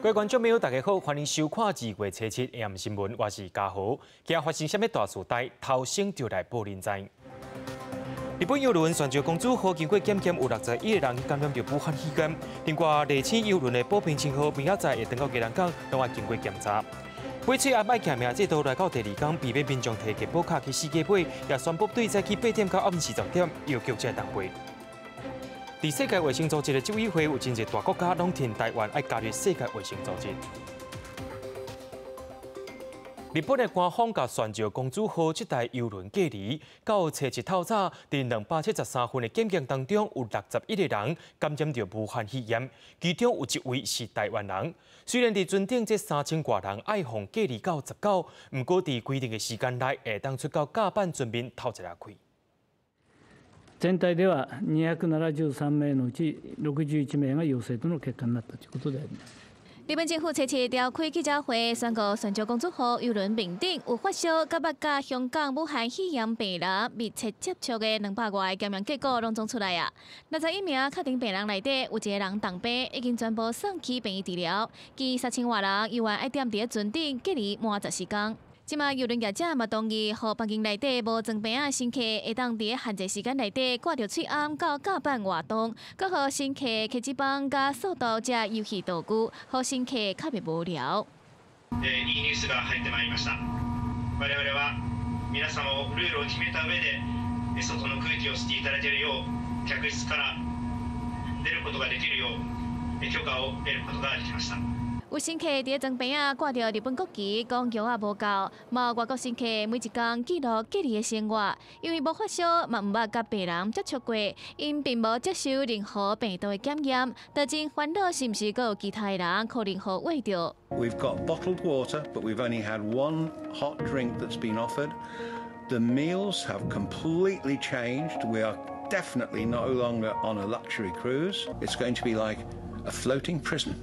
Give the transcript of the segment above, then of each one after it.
各位觀眾朋友，大家好，歡迎收看2月初7 AM 新聞，我是嘉豪。今日發生啥物大事代，頭先就來報恁知。日本郵輪船上公主號經過檢驗，有61個人感染著武漢肺炎。另外，麗星郵輪的寶瓶號明仔載會轉到基隆港，攏愛經過檢查。翡翠阿麥欠命制度來到第二工，避免民眾提健保卡去四界買，也宣布對早起8點到暗時10點郵局才會當買。佇世界衛生組織的執委會有真濟大國家攏挺台灣愛加入世界衛生組織。日本的官方共船上公主號這台郵輪隔離，到初七透早，佇273份的檢驗當中，有61個人感染著武漢肺炎，其中有一位是台灣人。雖然佇船頂這3000外人愛予隔離到19，毋過佇規定的時間內，會當出到甲板船面透一下氣。全體では273名のうち61名が陽性との結果になったということであります。日本政府初七召開記者會，宣布船上公主號郵輪面頂有發燒、佮捌佮香港武漢肺炎病人密切接觸的200外個檢驗結果攏總出來啊！61名確診病人內底有一個人重病，已經全部送去病院治療。其餘3000外人猶原愛踮佇船頂隔離滿14工。這馬郵輪業者嘛同意，予房間內底無裝病的乘客會當佇限制時間內底掛著喙罨到甲板活動，閣予乘客提一幫佮掃毒這遊戲道具，予乘客較袂無聊。いいニュースが入ってまいりました。我々は皆様をルールを決めた上で外の空気を吸っていただけるよう客室から出ることができるよう許可を得ることができました。有乘客佇床邊仔掛著日本國旗，講藥仔無夠。嘛有外國乘客每一工記錄隔離的生活，因為無發燒，嘛毋捌佮病人接觸過，𪜶並無接受任何病毒的檢驗，就真煩惱是毋是閣有其他的人可能予秽著。 We've got bottled water, but we've only had one hot drink that's been offered. The meals have completely changed. We are definitely no longer on a luxury cruise. It's going to be like a floating prison.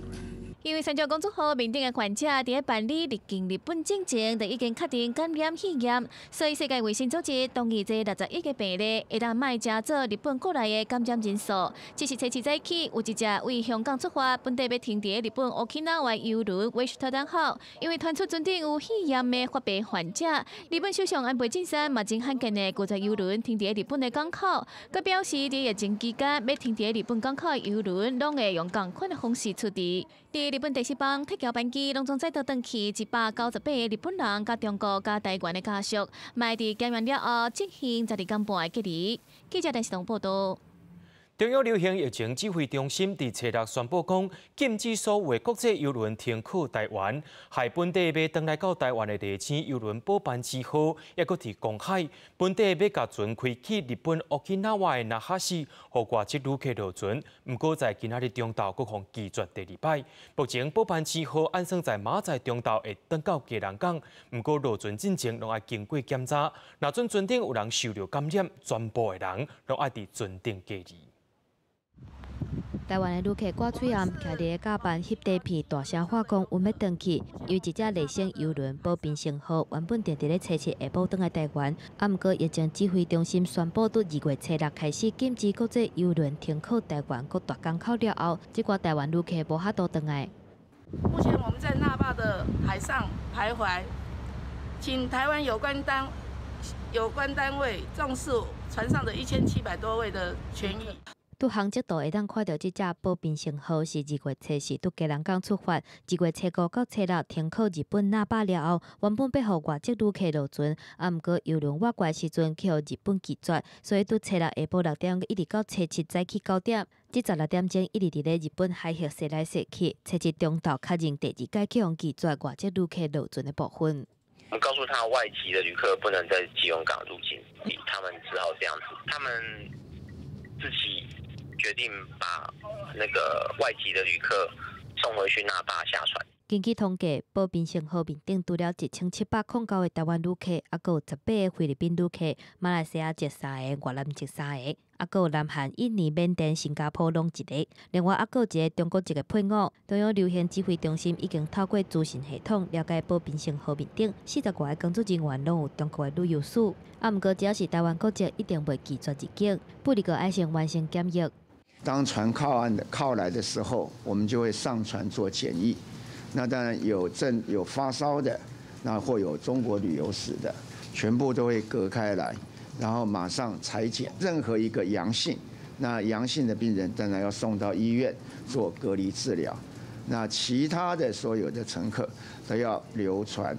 因為船上公主號面頂的患者佇辦理入境日本進前就已經確定感染肺炎，所以世界衛生組織同意這61個病例會當莫成做日本國內的感染人數。只是初七早起有一隻為香港出發，本底欲停佇日本沖繩郵輪威斯特丹號，因為傳出船頂有肺炎的發病患者，日本首相安倍晉三嘛真罕見的拒絕郵輪停佇日本的港口，閣表示佇疫情期間欲停佇日本港口的郵輪，攏會用仝款的方式處置。佇日本第四班撤僑班機攏總載倒轉去198個日本人、佮中國、佮台灣的家屬，嘛佇檢驗了後進行12工半的隔離。記者電視台報道。中央流行疫情指揮中心佇初六宣布講，禁止所有的國際郵輪停靠台灣，害本地欲轉來到台灣的麗星郵輪寶班七號，抑閣佇公海，本底欲共船開去日本沖繩的那覇市，予外籍旅客落船。毋過在今仔日中晝閣予拒絕第二擺。目前寶班七號按算在明仔載中晝會轉到基隆港，毋過落船進前攏愛經過檢查，若准船頂有人受著感染，全部的人攏愛佇船頂隔離。台灣的旅客掛喙罨，徛佇咧甲板翕底片，大聲喊講：阮欲轉去。因為一隻麗星郵輪寶瓶星號原本定佇咧初七下晡轉來台灣，啊，毋過疫情指揮中心宣布，對2月初六開始禁止國際郵輪停靠台灣各大港口了後，這寡台灣旅客無法度轉來。目前我們在那霸的海上徘徊，請台灣有關單位重視船上的1700多位的權益。佇航跡圖會當看著這隻寶瓶星號是2月初四佇基隆港出發，2月初五到初六停靠日本那霸了後，原本欲予外籍旅客落船，啊，毋過郵輪倚過來時陣去予日本拒絕，所以佇初六下晡6點一直到初七早起9點，這16點鐘一直佇咧日本海域踅來踅去，初七中晝確認第二擺去予拒絕外籍旅客落船的部分。我們告訴他外籍的旅客不能在基隆港入境，他們只好這樣子，他們自己決定把那個外籍的旅客送回去那霸下船。根據統計，寶瓶星號面頂除了1709個台灣旅客，猶閣有18個菲律賓旅客，馬來西亞籍三個，越南籍三個，猶閣有南韓、印尼、緬甸、新加坡攏一個。另外，猶閣有一個中國籍的配偶。中央流行指揮中心已經透過資訊系統了解寶瓶星號面頂40外個工作人員攏有中國的旅遊史。啊，毋過只要是台灣國籍，一定袂拒絕入境，不過愛先完成檢疫。當船靠岸的靠來的時候，我們就會上船做檢疫。那當然有症有發燒的，那或有中國旅遊史的，全部都會隔開來，然後馬上採檢。任何一個陽性，那陽性的病人當然要送到醫院做隔離治療。那其他的所有的乘客都要留船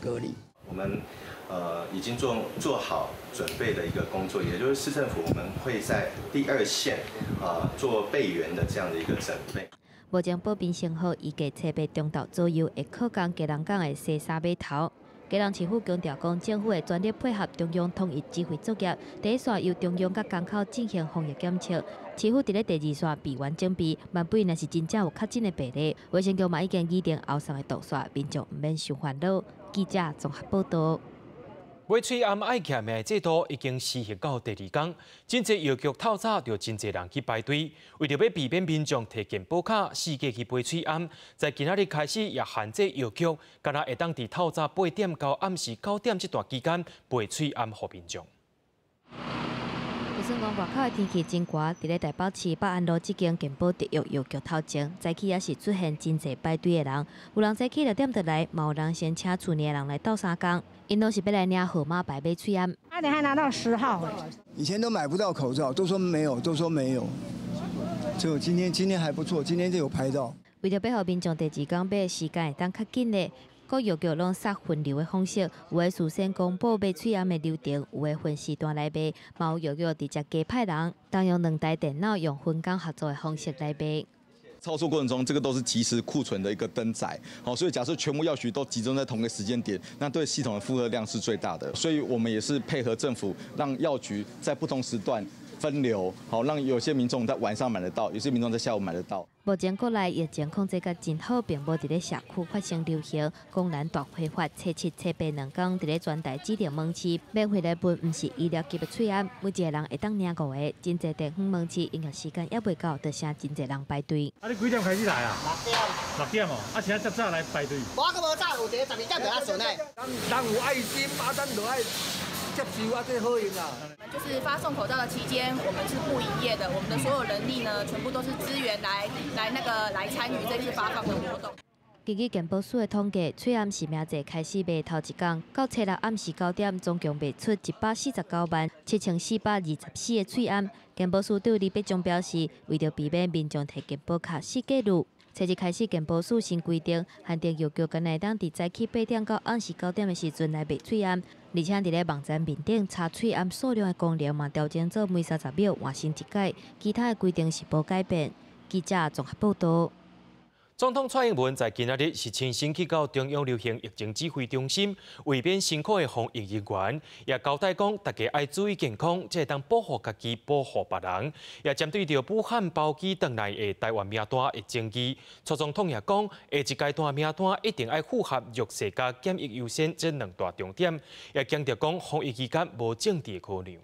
隔離。我們已經做好準備的一個工作，也就是市政府我們會在第二線做備援的這樣的一個準備。目前寶瓶星號預計初八中晝左右會靠港基隆港的西沙碼頭。基隆市府強調講，政府會全力配合中央統一指揮作業，第一線由中央佮港口進行防疫檢測。市府佇咧第二線備援準備，萬不若是真正有確診的病例，衛生局嘛已經擬定後送的路線，民眾毋免傷煩惱。記者綜合報道。買喙罨愛簽名的制度已經施行到第二工，真濟藥局透早就真濟人去排隊，為著欲避免民眾提健保卡四界去買喙罨，在今仔日開始也限制藥局，干焦會當佇透早8點到暗時9點這段期間賣喙罨予民眾。就算講外口的天氣真寒，佇咧台北市北安路這間健保特約藥局頭前，早起也是出現真濟排隊的人。有人早起6點就來，嘛有人先請厝內的人來鬥相共。𪜶攏是欲來領號碼牌買喙罨。差點還拿到10號。以前都買不到口罩，都說沒有，都說沒有。就今天還不錯，今天就有排到。為著欲予民眾第二工買的時間會當較緊咧，各藥局攏設分流的方式，有的事先公布賣喙罨的流程，有的分時段來賣，嘛有藥局直接加派人，動用兩台電腦用分工合作的方式來賣。操作過程中，這個都是即時庫存的一個登載，好，所以假設全部藥局都集中在同一個時間點，那對系統的負荷量是最大的。所以我們也是配合政府，讓藥局在不同時段分流，好，讓有些民眾在晚上買得到，有些民眾在下午買得到。目前國內疫情控制甲真好，並無佇咧社區發生流行。江南大批發，初七、初八兩工佇咧全台指定門市免費來分，毋是醫療級的喙罨，每一個人會當領五個。真濟地方門市營業時間猶未到，就成真濟人排隊。啊，你幾點開始來啊？6點。6點哦，啊，是按遮早來排隊？我閣無早，有一个12點就較順的。人有愛心，啊，咱就愛接受啊，這好用啊。就是發送口罩的期間，我們是不營業的，我們的所有人力呢，全部都是支援來參與這次發放的活動。根據健保署的統計，喙罨實名制開始賣頭一工，到初六暗時9點，總共賣出1,497,424個喙罨。健保署長李必忠表示，為著避免民眾提健保卡四界攄，初日開始健保署新規定，限定藥局干焦會當佇早起8點到暗時9點的時陣來賣喙罨，而且佇咧網站面頂查喙罨數量的功能嘛調整做每30秒換新一擺，其他的規定是無改變。記者綜合報道。總統蔡英文在今仔日是親身去到中央流行疫情指揮中心，慰勉辛苦的防疫人員，也交代講大家愛注意健康，才會當保護家己，保護別人。也針對著武漢包機轉來的台灣名單的爭議，蔡總統也講，下一階段名單一定愛符合弱勢佮檢疫優先這兩大重點，也強調講防疫期間無政治考量。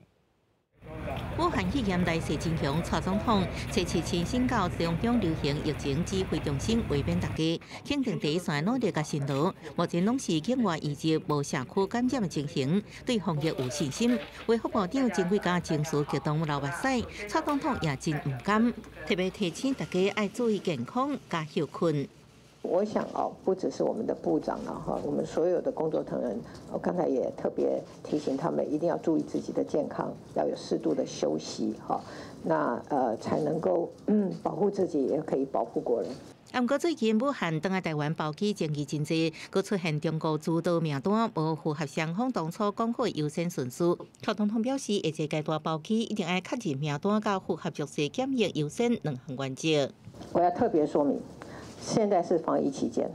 武漢肺炎來勢真強，蔡總統初七親身到中央流行疫情指揮中心慰勉大家，肯定第一線努力佮辛勞。目前攏是境外移入無社區感染的情形，對防疫有信心。衛福部長曾偉嘉情緒激動流目屎，蔡總統也真毋甘，特別提醒大家愛注意健康佮歇睏。我想哦，不只是我們的部長了哈，我們所有的工作同仁，我剛才也特別提醒他們，一定要注意自己的健康，要有適度的休息哈，那才能夠保護自己，也可以保護國人。啊，毋過最近武漢轉來台灣包機爭議真濟，閣出現中國主導名單無符合雙方當初講好優先順序。蔡總統表示，下一個階段包機一定愛確認名單佮符合弱勢檢疫優先兩項原則。我要特別說明。現在是防疫期間，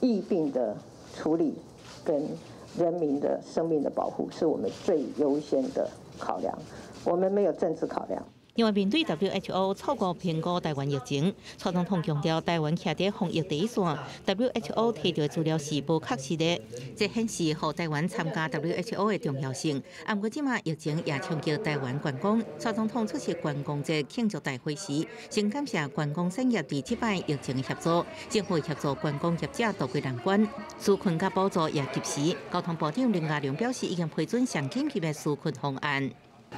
疫病的處理跟人民的生命的保護是我們最優先的考量，我們沒有政治考量。另外，面對 WHO 錯誤評估台灣疫情，蔡總統強調台灣徛佇防疫第一線，WHO 提著的資料是無確實的，這顯示予台灣參加 WHO 的重要性。啊，毋過這馬疫情也衝擊台灣觀光。蔡總統出席觀光節慶祝大會時，先感謝觀光產業佇這擺疫情的協助，政府協助觀光業者渡過難關，紓困佮補助也及時。交通部長林佳龍表示，已經批准上緊急的紓困方案。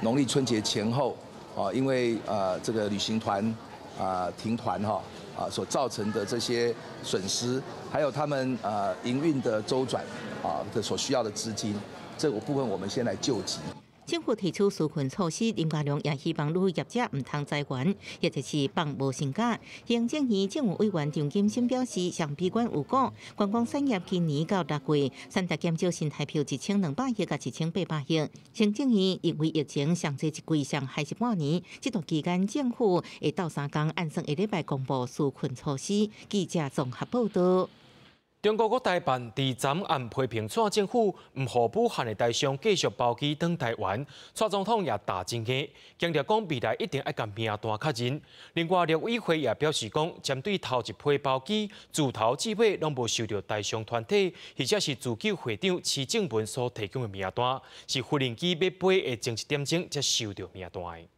農曆春節前後。啊，因為這個旅行團啊停團哈，啊所造成的這些損失，還有他們營運的週轉啊的所需要的資金，這個部分我們先來救急。政府提出紓困措施，林佳龍也希望旅遊業者毋通裁員，或者是放無薪假。行政院政務委員張金生表示，上悲觀有講，觀光產業今年到六月，產值減少新台票1200億佮1800億。行政院認為疫情上濟一季上還是半年，這段期間政府會鬥相共按算下禮拜公布紓困措施。記者綜合報道。中國國台辦佇昨暗批評蔡政府毋予武漢的台商繼續包機轉台灣，蔡總統也打真硬，強調講未來一定愛共名單確認。另外，陸委會也表示講，針對頭一批包機，自頭至尾攏無收著台商團體或者是自救會長施正文所提供的名單，是無人機欲飛的前一點鐘才收著名單的。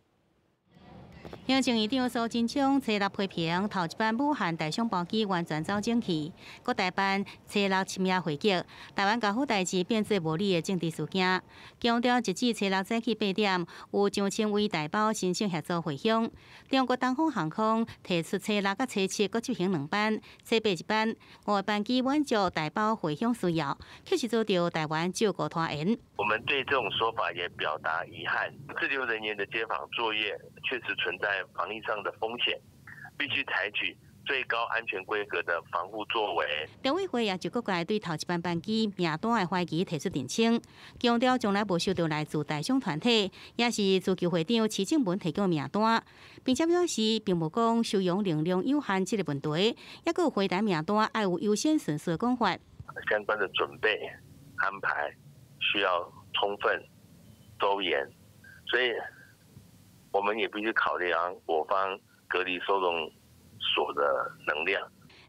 行政院長蘇貞昌初六批評頭一班武漢台商包機完全走程序，國台辦初六深夜回擊，台灣共好代誌變做無理的政治事件，強調截至初六早起8點，有上千位台胞申請協助回鄉。中國東方航空提出初六佮初七閣執行兩班，初八一班，五個班機滿足台胞回鄉需要，卻是遭著台灣照顧拖延。我們對這種說法也表達遺憾。滯留人員的接訪作業確實存在防疫上的風險，必須採取最高安全規格的防護作為。陸委會也就各界對頭一班班機名單的懷疑提出澄清，強調從來無收著來自台商團體，也是自救會長施正文提供的名單，並且表示並無講收容能量有限這個問題，抑閣有回台名單愛有優先順序的講法。相關的準備安排需要充分周延，所以我們也必須考量我方隔離收容所的能量。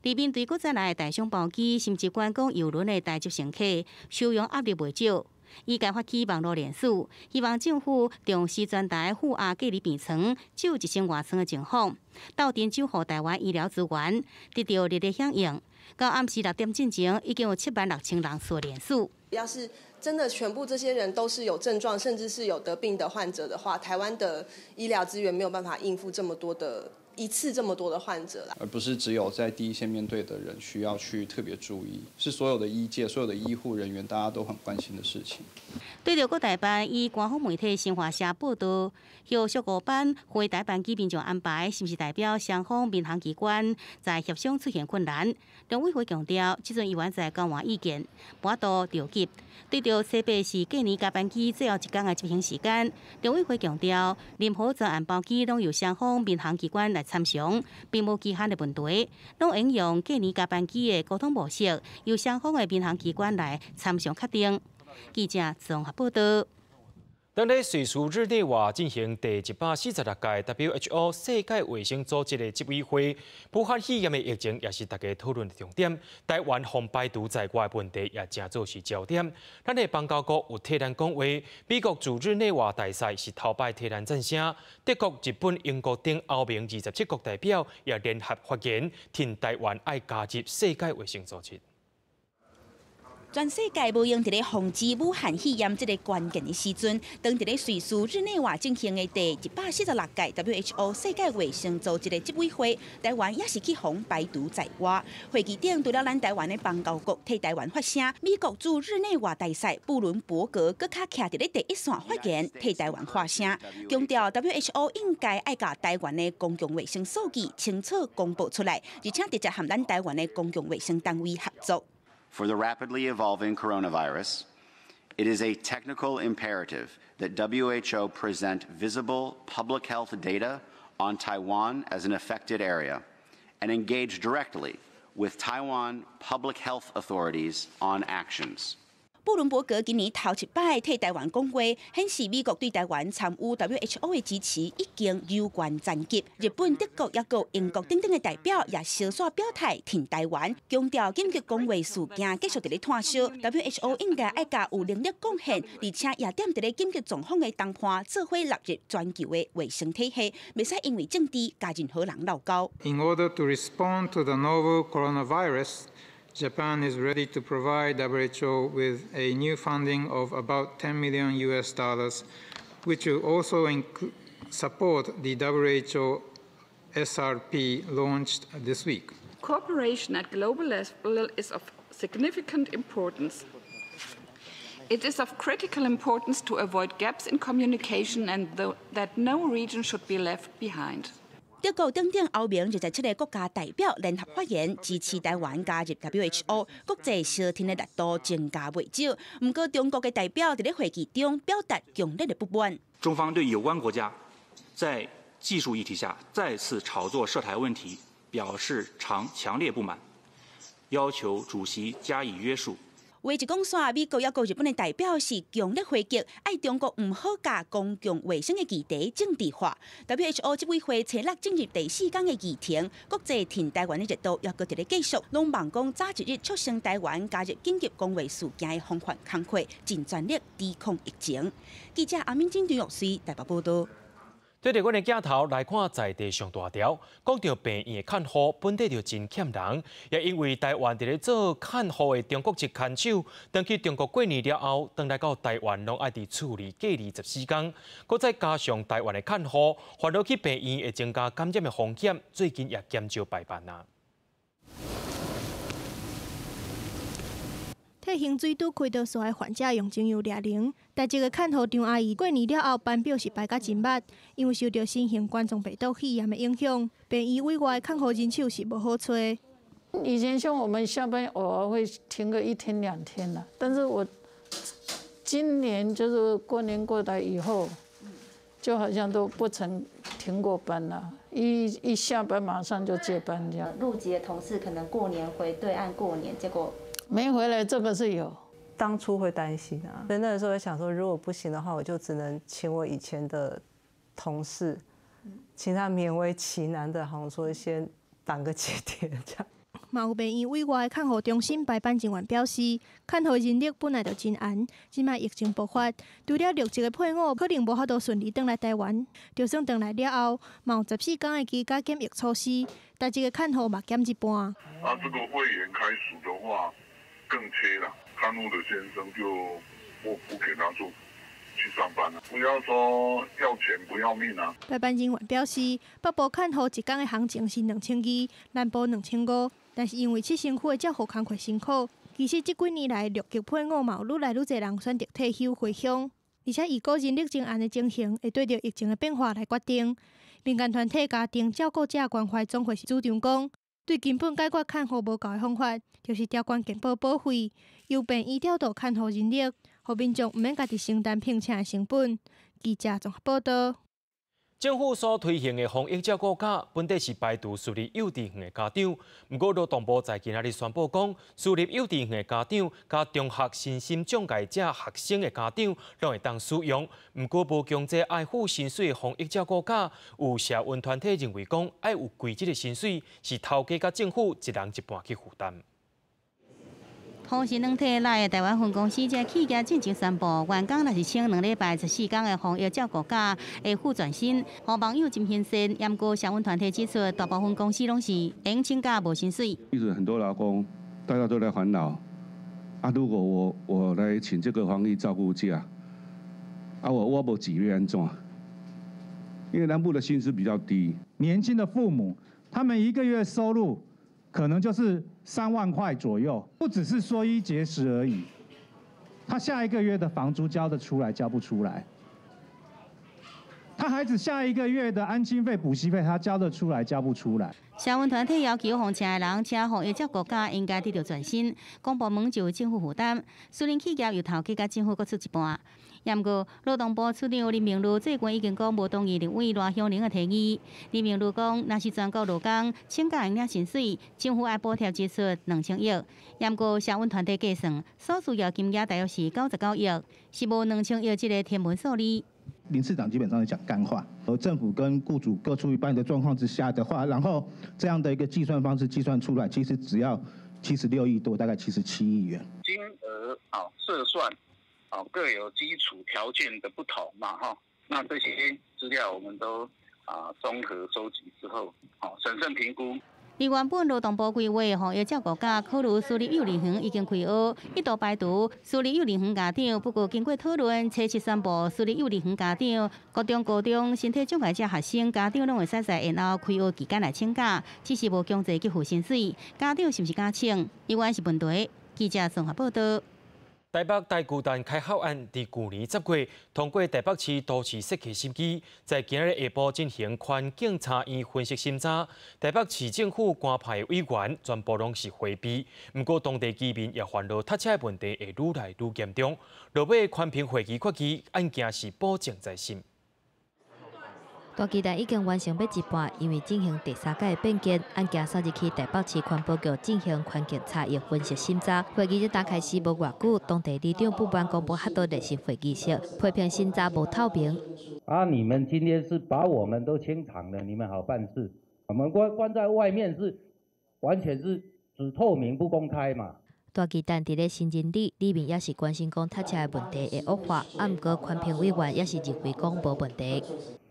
而面對閣再來台商包機，甚至觀光郵輪的台籍乘客收容壓力袂少，伊共發起網路聯署，希望政府重視全台負壓隔離病床只有1000外床的情況，鬥陣守護台灣醫療資源，得到熱烈響應。到暗時6點進前，已經有76,000人次聯署。要是真的全部這些人都是有症狀，甚至是有得病的患者的話，台灣的醫療資源沒有辦法應付這麼多的一次這麼多的患者啦。而不是只有在第一線面對的人需要去特別注意，是所有的醫界、所有的醫護人員，大家都很關心的事情。對著國台辦以官方媒體新華社報道，後續五班回台班機民眾安排，是毋是代表雙方民航機關在協商出現困難？陸委會強調，這陣猶原在交換意見，無法度著急。對著初八是過年加班機最後一工的執行時間，陸委會強調，任何專案包機攏由雙方民航機關來參詳，並無期限的問題，攏應用過年加班機的溝通模式，由雙方的民航機關來參詳確定。記者綜合報道。當咧瑞士日內瓦進行第146屆 WHO 世界衛生組織的執委會，武漢肺炎的疫情也是大家討論的重點。台灣予排除在外問題也成做是焦點。咱的邦交國有替咱講話，美國駐日內瓦大使是頭擺替咱贊聲，德國、日本、英國等歐盟27國代表也聯合發言，挺台灣愛加入世界衛生組織。全世界無閒佇咧防止武漢肺炎這個關鍵的時陣，當佇咧瑞士日內瓦進行的第146屆 WHO 世界衛生組織的執委會，台灣也是去予排除在外。會議頂除了咱台灣的邦交國替台灣發聲，美國駐日內瓦大使布倫伯格閣較徛佇咧第一線發言，替台灣發聲，強調 WHO 應該愛共台灣的公共衛生數據清楚公布出來，而且直接和咱台灣的公共衛生單位合作。 For the rapidly evolving coronavirus, it is a technical imperative that WHO present visible public health data on Taiwan as an affected area and engage directly with Taiwan public health authorities on actions. 布倫伯格今年頭一擺替台灣講話，顯示美國對台灣參與 WHO 的支持已經由懸層級。日本、德國、抑閣英國等等的代表也相紲表態挺台灣，強調緊急公衛事件繼續佇咧湠燒，WHO 應該愛共有能力貢獻，而且也踮佇咧緊急狀況的談判做伙納入全球的衛生體系，袂使因為政治共任何人落鈎。 In order to respond to the novel coronavirus, Japan is ready to provide WHO with a new funding of about 10 million US dollars, which will also support the WHO SRP launched this week. Cooperation at global level is of significant importance. It is of critical importance to avoid gaps in communication and that no region should be left behind. 德國等等歐盟27個國家代表聯合發言，支持台灣加入 WHO，國際相挺的力度增加袂少。毋過中國的代表佇咧會議中表達強烈的不滿。中方對有關國家在技術議題下再次炒作涉台問題表示強烈不滿，要求主席加以約束。話一講煞，美國抑閣日本的代表是強烈回擊，愛中國毋好共公共衛生的議題政治化。WHO 執委會初六進入第四工的議程，國際挺台灣的熱度抑閣佇咧繼續，攏望講早一日促成台灣加入緊急公衛事件的方案工課，盡全力抵抗疫情。記者阿敏晶、張玉穗台北報導。對著阮的鏡頭來看，在地上大條，講著病院的看護，本地就真欠人，也因為台灣佇咧做看護的中國籍看守，轉去中國過年了後，轉來到台灣，攏愛佇厝裡隔離14工，閣再加上台灣的看護，煩惱去病院會增加感染的風險，最近也減少排班啊。退行水拄開刀室的患者用精油掠靈，台籍的看護張阿姨過年了後班表是排甲真密，因為受著新型冠狀病毒肺炎的影響，病院委外看護人手是無好揣。以前像我們下班偶爾會停個一天兩天啦，但是我今年就是過年過來以後，就好像都不曾停過班啦，一下班馬上就接班這樣。陸籍的同事可能過年回對岸過年，結果沒回來，這個是有。當初會擔心啊，所以那個時候想說，如果不行的話，我就只能請我以前的同事，請他勉為其難的，好像說先擋個幾天這樣。嘛有病院委外看護中心排班人員表示，看護人力本來就真絚，這擺疫情爆發，除了陸籍的配偶可能無法度順利轉來台灣，就算轉來了後，嘛有14工的居家檢疫措施，台籍的看護嘛減一半。啊，這個肺炎開始的話，更缺了，看護的先生就不給他做去上班了，不要說要錢不要命啊！排班人員表示，北部看護一工的行情是2200，南部2500，但是因為七星區的照護工課辛苦，其實這幾年來陸籍配偶嘛有愈來愈濟人選擇退休回鄉，而且預估人力真絚的情形會對著疫情的變化來決定。民間團體家庭照顧者關懷總會主張講，對根本解決看護無夠的方法，就是調懸健保保費，由病院調度看護人力，予民眾毋免家己承擔聘請的成本。記者綜合報導。政府所推行的防疫照顧假，本底是排除私立幼稚園的家長。毋過勞動部在今仔日宣布講，私立幼稚園的家長、佮中學身心障礙者學生的家長，攏會當使用。毋過無強制愛付薪水的防疫照顧假，有社運團體認為講，愛有規則的薪水，是頭家佮政府一人一半去負擔。通訊軟體內的台灣分公司這企業進前宣布，員工若是請2禮拜14工的防疫照顧假，會付全薪。予網友真新鮮，毋過社運團體指出，大部分公司攏是用請假無薪水。其實很多勞工，大家都在煩惱。啊，如果我來請這個防疫照顧假，啊，我無錢欲按怎？因為南部的薪資比較低。年輕的父母，他們一個月收入可能就是3萬塊左右，不只是縮衣節食而已。他下一個月的房租交得出來，交不出來？他孩子下一個月的安親費、補習費，他交得出來，交不出來？社運團體要求予請的人請防疫照顧假應該得著全薪，公部門就由政府負擔，私人企業由頭家佮政府閣出一半。毋過勞動部次長林明如最近已經講無同意立委賴香伶的提議。林明如講，若是全國勞工請假會領薪水，政府愛補貼支出2000億。毋過社運團體計算，所需要金額大約是99億，是無2000億這個天文數字。林次長基本上是講幹話，而政府跟雇主各出一半的狀況之下的話，然後這樣的一個計算方式計算出來，其實只要76億多，大概77億元。金額啊設算啊各有基礎條件的不同嘛哈，那這些資料我們都啊綜合收集之後，好審慎評估。而原本勞動部規劃防疫照顧假，考慮私立幼兒園已經開學，一度排除私立幼兒園家長。不過經過討論，初七宣布私立幼兒園家長、國中、高中身體障礙者學生家長攏會使在延後開學期間來請假，只是無強制給付薪水。家長是毋是敢請，依然是問題。記者綜合報道。台北大巨蛋開發案佇舊年10月通過台北市都市設計審議，在今仔日下晡進行環境差異分析審查。台北市政府官派委員全部攏是迴避，毋過當地居民也煩惱塞車的問題會愈來愈嚴重。落尾環評會議決議，案件是保證再審。大巨蛋已經完成欲一半，因為進行第三屆的變更，案件送入去台北市環保局進行環境差異分析審查。會議一旦開始無偌久，當地里長不滿講無法度列席會議室，批評審查無透明。啊！你們今天是把我們都清場了，你們好辦事。我們關關在外面是完全是只透明不公開嘛。大巨蛋佇咧新仁里，里面也是關心講塞車的問題會惡化，啊，毋過環評委員也是認為講無問題。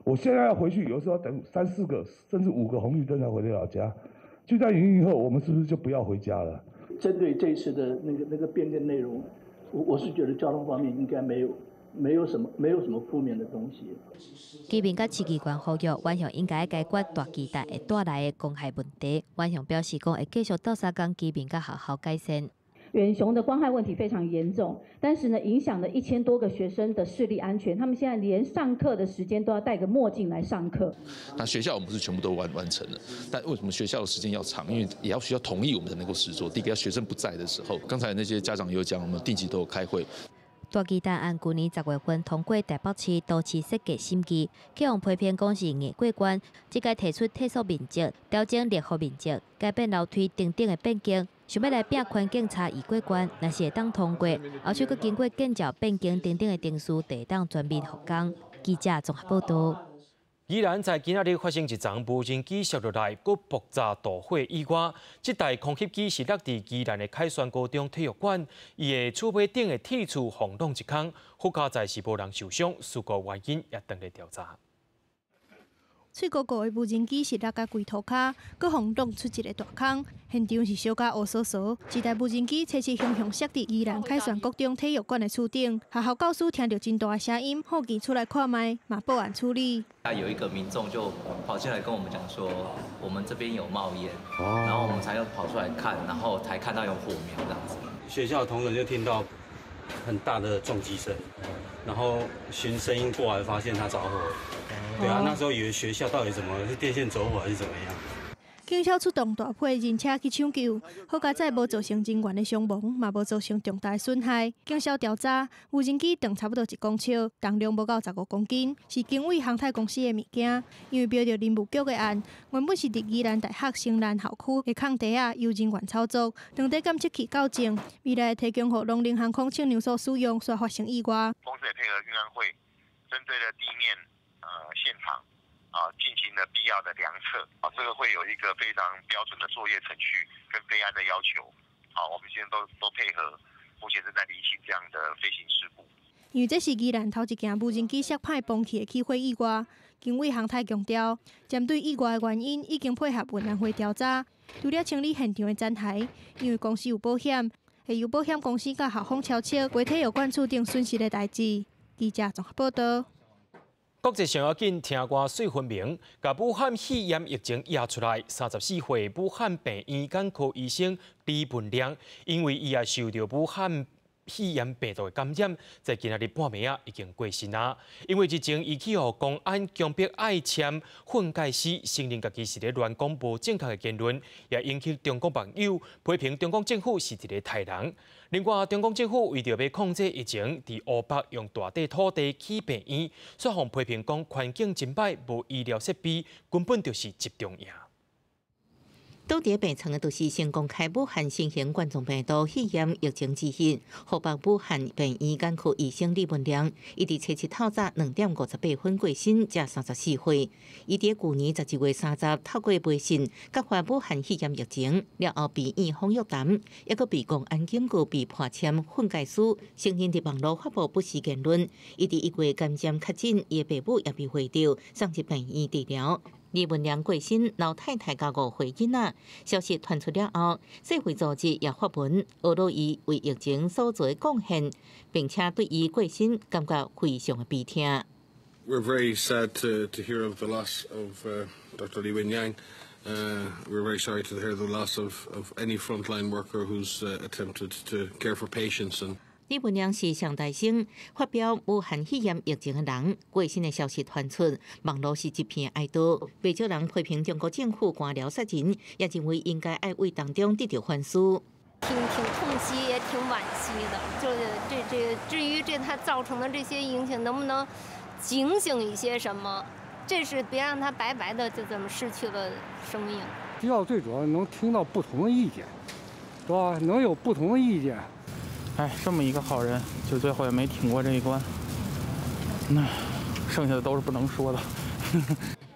我現在要回去，有時候要等三四個甚至5個紅綠燈才回得了家。就在營運後，我們是不是就不要回家了？針對這次的那個變更內容，我是覺得交通方面應該沒有什麼負面的東西。居民佮市議員呼籲，遠雄應該解決大巨蛋會帶來的公害問題。遠雄表示講會繼續鬥相共居民佮學校改善。遠雄的光害問題非常嚴重，但是呢，影響了1000多個學生的視力安全。他們現在連上課的時間都要戴個墨鏡來上課。那學校我們是全部都完成了，但為什麼學校的時間要長？因為也要學校同意我們才能夠實作。第一個，要學生不在的時候，剛才那些家長有講，我們定期都有開會。大巨蛋案舊年10月份通過台北市都市設計審議，去予批評講是硬過關，這屆提出退縮面積、調整立方面積、改變樓梯等等的變更。想欲來拚環境差異過關，若是會當通過，後續閣經過建造變更等等的程序，就會當全面復工。記者綜合報道。宜蘭在今仔日發生一樁無人機摔落來，閣爆炸導火意外。這台空襲機是落佇宜蘭的凱旋高中體育館，伊的厝尾頂的鐵厝予弄一空，好佳哉是無人受傷，事故原因也正咧調查。喙高高的無人機是落甲規塗跤，閣予弄出一个大空，現場是燒甲烏趖趖。這台無人機初七雄雄摔佇宜蘭凱旋國中體育館的厝頂，學校教師聽著真大的聲音，好奇出來看覓，嘛報案處理。有一個民眾就跑進來跟我們講說，我們這邊有冒煙，然後我們才又跑出來看，然後才看到有火苗這樣子。學校同仁就聽到很大的撞擊聲，然後循聲音過來，發現它着火。對啊，那時候以為學校到底怎麼是電線走火還是怎麼樣？警消出動大批人車去搶救，好佳哉無造成人員的傷亡，嘛無造成重大損害。警消調查，無人機長差不多1公尺，重量無到15公斤，是經緯航太公司的物件。因為標著林務局的案，原本是佇宜蘭大學城南校區的空地仔由人員操作，當地檢測器校正，未來提供予龍羚航空測量所使用，煞發生意外。公司也配合運安會，針對了地面現場啊進行了必要的量測啊，這個會有一個非常標準的作業程序跟飛安的要求。好，我們現在都配合，目前正在釐清這樣的飛行事故。因為這是宜蘭頭一件無人機摔歹崩去的起火意外，經緯航太強調，針對意外的原因已經配合運安會調查，除了清理現場的殘骸，因為公司有保險，會由保險公司佮校方敲測陪體育館厝頂損失的代誌。記者綜合報道。國際上要緊，聽外媠分明，共武漢肺炎疫情壓出來。34歲武漢病院眼科醫生李文亮，因為伊也受著武漢肺炎病毒的感染，在今仔日半暝仔已經過身啊。因為日前伊去予公安強迫愛簽訓誡書，承認家己是咧亂講無正確的言論，也引起中國網友批評中國政府是佇咧刣人。另外，中國政府為著欲控制疫情，佇湖北用大塊土地起病院，煞予批評講環境真歹，無醫療設備，根本就是集中營。倒佇病床的，就是先公開武漢新型冠狀病毒肺炎疫情之一，湖北武漢病院眼科醫生李文亮，伊佇初七透早2點58分過身，才34歲。伊佇舊年11月30透過微信揭發武漢肺炎疫情，了後病院封約談，抑閣被公安警告被判簽訓誡書，承認佇網路發布不實言論。伊佇1月感染確診，伊的爸母也被懷著，送入病院治療。李文亮過身，老太太佮5歲囡仔。消息傳出了後，世衛組織也發文，呵咾伊為疫情所做的貢獻，並且對伊過身感覺非常的悲痛。 We're very sad to hear of the loss of Dr. Li Wenliang. We're very sorry to hear the loss of any frontline worker who's attempted to care for patients and 李文亮是上大聲發表武漢肺炎疫情的人，過身的消息傳出，網路是一片哀悼，不少人批評中國政府官僚殺人，也認為應該愛為當中得著反思。挺痛惜，也挺惋惜的。就是這至於這他造成的這些影響，能不能警醒一些什麼？這是別讓他白白的就這麼失去了生命。需要最主要能聽到不同的意見，對吧？能有不同的意見。哎，這麼一個好人，就最後也沒挺過這一關。那剩下的都是不能說的。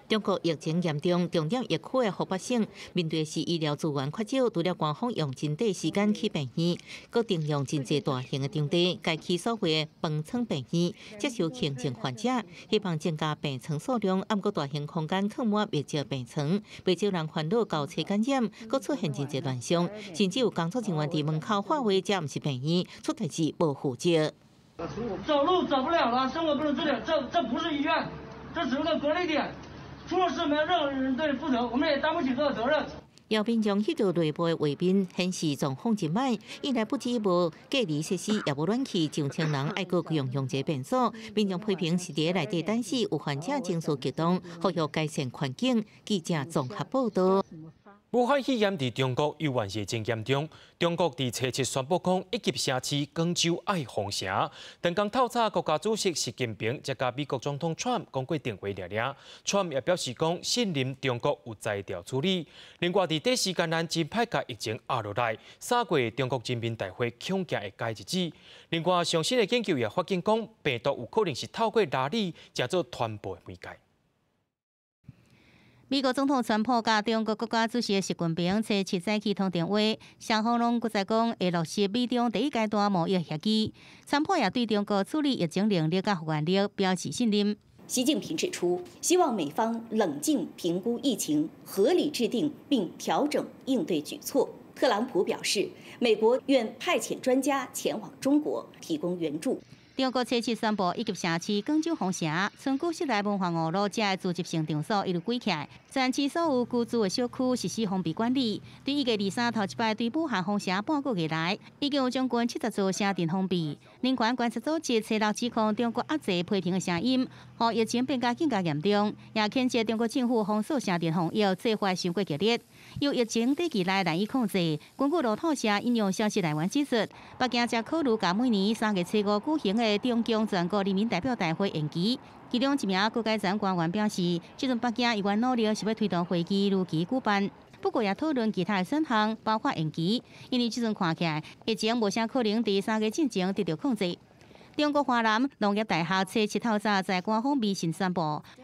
中國疫情嚴重，重點疫區的湖北省面對是醫療資源缺少，除了官方用真短時間起病院，閣動用真濟大型的場地，改起所謂方艙病院，接受輕症患者，希望增加病床數量。毋過大型空間囥滿密集病床，不少人煩惱交叉感染，閣出現真濟亂象，甚至有工作人員佇門口喊話，這毋是病院，出代誌無負責。走路走不了了，生活不能自理，這不是醫院，這只是個隔離點。出了事沒有任何人對你負責，我們也擔不起這個責任。有民眾翕著內部的畫面，顯示狀況真歹，原來不止無隔離設施，也無暖氣，上千人愛閣共用一個便所。民眾批評是佇內底等死，有患者情緒激動，呼籲改善環境。記者綜合報導。武漢肺炎佇中國猶原是真嚴重。中國佇初七宣布講，一級城市廣州愛封城。當工透早，國家主席習近平才佮美國總統川普講過電話爾爾。川普也表示講，信任中國有才調處理。另外，佇短時間內真歹共疫情壓落來，3月中國人民大會恐驚會改日子。另外，上新的研究也發現講，病毒有可能是透過蜊仔成做傳播的媒介。美國總統川普佮中國國家主席習近平初七早起通電話，雙方攏閣再講會落實美中第一階段貿易協議。川普也對中國處理疫情能力佮復原力表示信任。習近平指出，希望美方冷靜評估疫情，合理制定並調整應對舉措。特朗普表示，美國願派遣專家前往中國提供援助。中國初七宣布，一級城市廣州封城，春谷室內文化五路遮的聚集性場所一律關起來，全市所有居住的小區實施封閉管理。對1月23頭一擺對武漢封城半個月來，已經有將近70座城鎮封閉。人權觀察組織初六指控中國壓制批評的聲音，予疫情變甲更加嚴重，也譴責中國政府封鎖城鎮防疫做法傷過激烈。由疫情短期內難以控制，根據路透社引用消息來源指出，北京正考慮共每年3月初5舉行的中共全國人民代表大會延期。其中一名高階層官員表示，這陣北京猶原努力是欲推動會議如期舉辦，不過也討論其他的選項，包括延期。因為這陣看起來，疫情無啥可能佇3月進前得著控制。中國華南農業大學初七透早在官方微信宣布，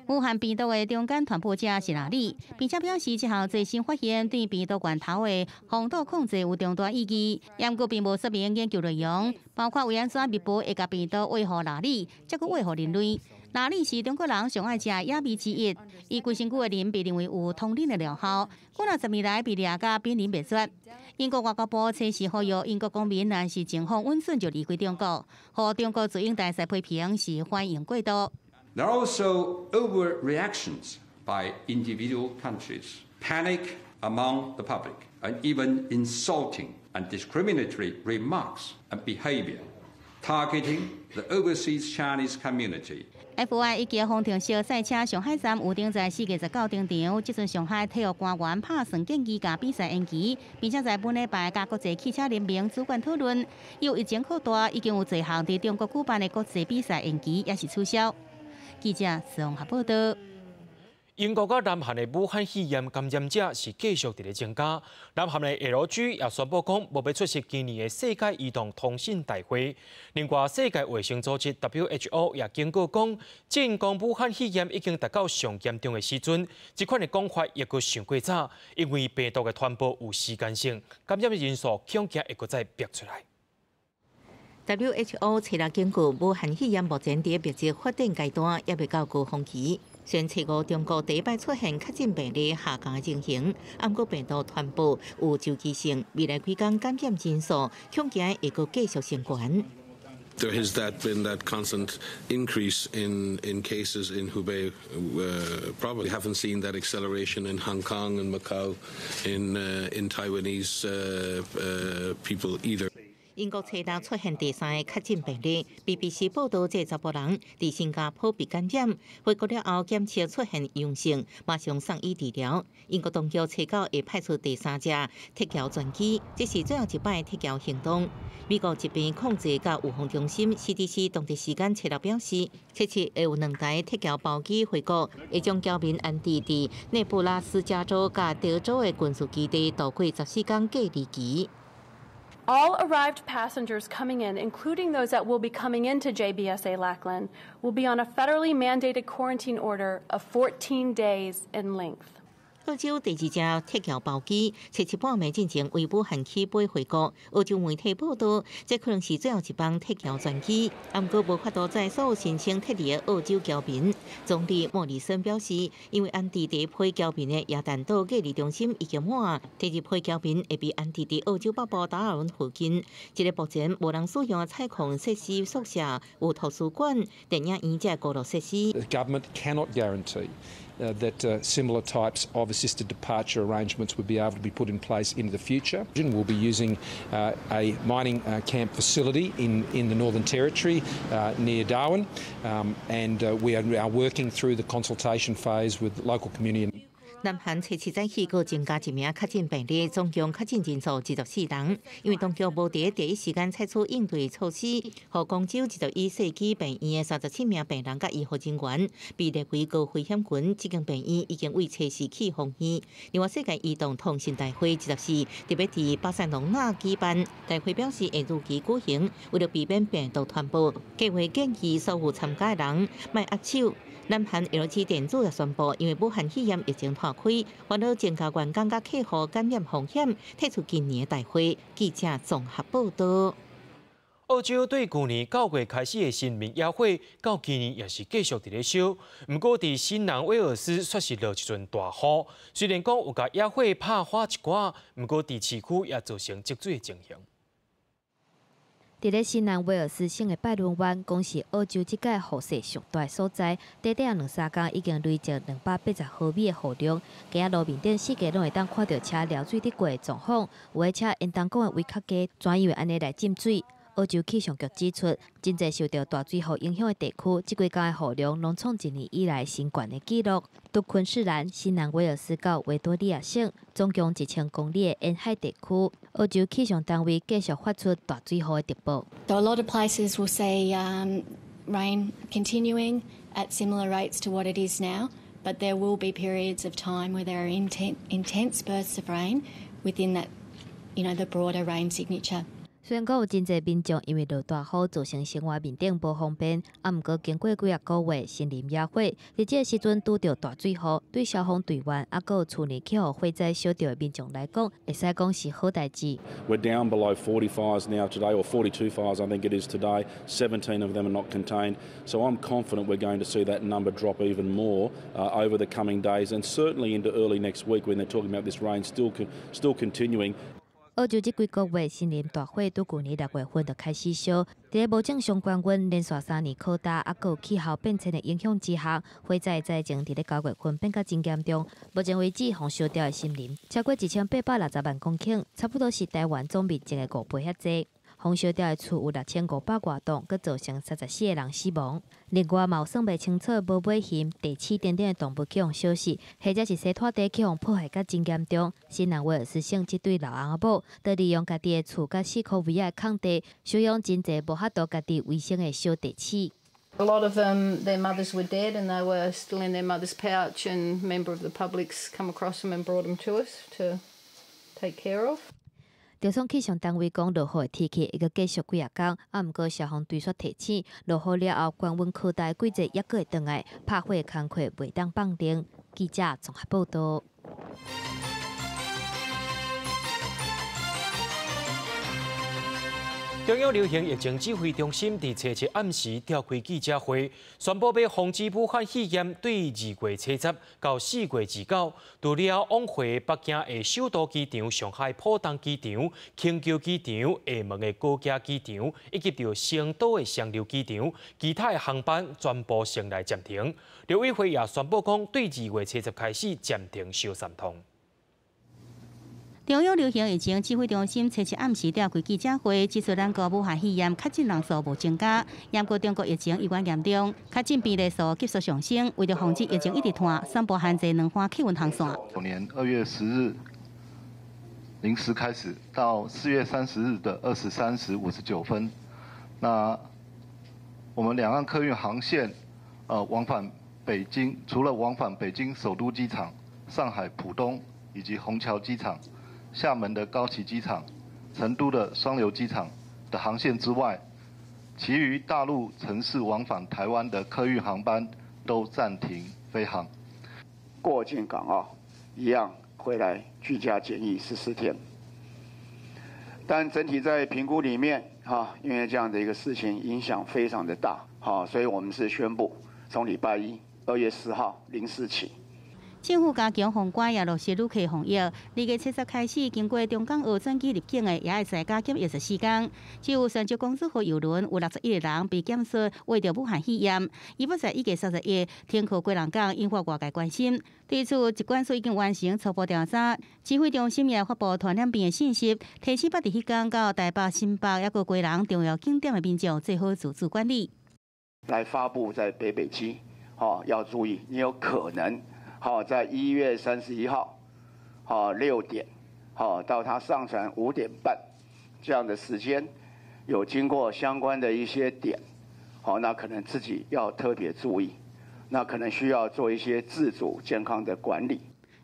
武漢病毒的中間傳播者是蜊仔，並且表示這項最新發現對病毒源頭的濃度控制有重大意義。毋過並無說明研究內容，包括為按怎蜜蜂會共病毒餵予蜊仔，再閣餵予人類。蜊仔是中國人上愛食的野味之一，伊規身軀的鱗被認為有通靈的療效，幾若十年來被掠甲瀕臨滅絕。英國外交部初時呼籲英國公民若是情況允准就離開中國，予中國駐英大使批評是反應過度。 There are also overreactions by individual countries, panic among the public, and even insulting and discriminatory remarks and behavior targeting the overseas Chinese community. F1 一級方程式賽車上海站預定在4月19登場，這陣上海體育官員拍算建議共比賽延期，並且在本禮拜佮國際汽車聯盟主管討論。由疫情擴大，已經有濟項佇中國舉辦的國際比賽延期，抑是取消。記者綜合報導。英國佮南韓的武漢肺炎感染者是繼續佇咧增加。南韓的 LG 也宣布講，無欲出席今年的世界移動通信大會。另外，世界衛生組織 WHO 也警告講，進攻武漢肺炎已經達到上嚴重的時陣，這款的講法猶閣傷過早，因為病毒的傳播有時間性，感染的人數恐驚會閣再飆出來。 WHO初六警告，武漢肺炎目前佇密集發展階段，猶未到高峰期。雖然初五中國第一擺出現確診病例下降的情形，毋過病毒傳播有周期性，未來幾工感染人數恐驚會閣繼續升懸。 There has that been that constant increase in cases in Hubei province. We haven't seen that acceleration in Hong Kong and Macau, in Taiwanese people either. 英國初六出現第三个確診病例，BBC 報道，這查埔人佇新加坡被感染，回國了後檢測出現陽性，馬上送醫治療。英國當局初九會派出第三架撤僑專機，這是最後一擺撤僑行動。美國疾病控制佮預防中心 CDC 當地時間初六表示，初七會有兩台撤僑包機回國，會將僑民安置佇內布拉斯加州佮德州的軍事基地度過14天隔離期。 All arrived passengers coming in, including those that will be coming into JBSA Lackland, will be on a federally mandated quarantine order of 14 days in length. 澳洲第二架撤僑包機，初七半暝進前為武漢起飛回國。澳洲媒體報道，這可能是最後一班撤僑專機，毋過無法度載所有申請撤離的澳洲僑民。總理莫里森表示，因為安置第一批僑民的耶誕島隔離中心已經滿，第二批僑民會被安置佇澳洲北部達爾文附近。這个目前無人使用的採礦設施宿舍、有圖書館、電影院這娛樂設施。 The government cannot guarantee that similar types of assisted departure arrangements would be able to be put in place into the future. We'll be using a mining camp facility in the Northern Territory near Darwin, and we are now working through the consultation phase with the local community. 南韓初七早起閣增加一名確診病例，總共確診人數24人。因為當局無佇第一時間採取應對措施，予光州21世紀病院的37名病人佮醫護人員被列為高危險群。這間病院已經為初四起封院。另外，世界移動通信大會24特別佇巴塞隆納舉辦，大會表示會如期舉行，為了避免病毒傳播，計劃建議所有參加的人莫握手。南韓 LG 電子也宣布，因為武漢肺炎疫情拖開，煩惱增加員工佮客戶感染風險，退出今年的大會。記者綜合報道。澳洲對舊年9月開始的森林野火，到今年也是繼續佇咧燒。毋過，佇新南威爾斯煞是落一陣大雨。雖然講有共野火拍化一寡，毋過佇市區也造成積水的情形。佇咧新南威爾斯省的拜倫縣，講是澳洲這屆雨勢上大的所在。短短兩三工已經累積280毫米的雨量。街仔路面頂四界攏會當看著車撩水佇過的狀況，有的車應當講的位較低，怎樣會按呢來浸水？澳洲氣象局指出，真濟受著大水雨影響的地區，這幾工的雨量攏創一年以來新懸的紀錄。佇昆士蘭、新南威爾斯到維多利亞省，總共1000公里的沿海地區，澳洲氣象單位繼續發出大水雨的特報。 So a lot of places will see rain continuing at similar rates to what it is now, but there will be periods of time where there are intense bursts of rain within that the broader rain signature. 雖然講有真濟民眾因為落大雨造成生活面頂無方便，啊，毋過經過幾仔個月森林野火，佇這个時陣拄著大水雨，對消防隊員啊，閣有厝內去予火災燒著的民眾來講，會使講是好代誌。 We're down below 40 fires now today, or 42 fires I think it is today. 17 of them are not contained. So I'm confident we're going to see that number drop even more over the coming days and certainly into early next week when they're talking about this rain still continuing. 澳洲這幾個月森林大火，佇舊年6月份就開始燒。佇咧無正常高溫連續3年擴大，啊，閣有氣候變遷的影響之下，火災災情佇咧9月份變甲真嚴重。目前為止，予燒著的森林超過1860萬公頃，差不多是台灣總面積的5倍遐濟。予燒著的厝有6500外棟，閣造成34個人死亡。另外，嘛有算袂清楚無尾熊、袋鼠等等的動物去予燒死，或者是西拖地去予破壞甲真嚴重。新南威爾斯省這對老翁仔某，就利用家己的厝佮四箍圍仔的空地，收養真濟無法度家己維生的小袋鼠。 A lot of them, their mothers were dead and they were still in their mother's pouch, and member of the public's come across them and brought them to us to take care of. 地方氣象單位講，落雨的天氣會閣繼續幾仔工，啊，毋過消防隊煞提醒，落雨了後，高溫擴大季節猶閣會轉來，拍火的工課袂當放停。記者綜合報道。中央流行疫情指揮中心佇初七暗時召開記者會，宣布欲防止武漢肺炎對2月70到4月29，除了往回北京的首都機場、上海浦東機場、虹橋機場、廈門的高架機場，以及著成都的雙流機場，其他的航班全部先來暫停。陸委會也宣布講，對2月70開始暫停小三通。中央流行疫情指揮中心初七暗時召開記者會，指出咱國武漢肺炎確診人數無增加，毋過中國疫情依然嚴重，確診病例數急速上升。為著防止疫情一直拖，宣布限制兩班客運航線。9年2月10日0時開始到4月30日的23時59分，那我們兩岸客運航線，往返北京，除了往返北京首都機場、上海浦東以及虹橋機場、廈門的高崎機場、成都的雙流機場的航線之外，其餘大陸城市往返台灣的客運航班都暫停飛航。過境港澳一樣回來居家檢疫14天。但整體在評估裡面，哈，因為這樣的一個事情影響非常的大，哈，所以我們是宣布從禮拜一2月10號0時起。政府加強封關，也落實旅客防疫。2月70開始，經過中港澳轉機入境的，也會在家檢疫14天。只有泉州公主號郵輪有61個人被檢出罹著武漢肺炎，伊欲在1月31停靠基隆港，引發外界關心。對此，疾管署已經完成初步調查，指揮中心也發布傳染病的信息，提醒捌佇彼工到台北、新北抑閣基隆重要景點的民眾做好自主管理。來發布在北北基，要注意，你有可能。好，在1月31號，好6點，好到他上船5點半這樣的時間，有經過相關的一些點，好，那可能自己要特別注意，那可能需要做一些自主健康的管理。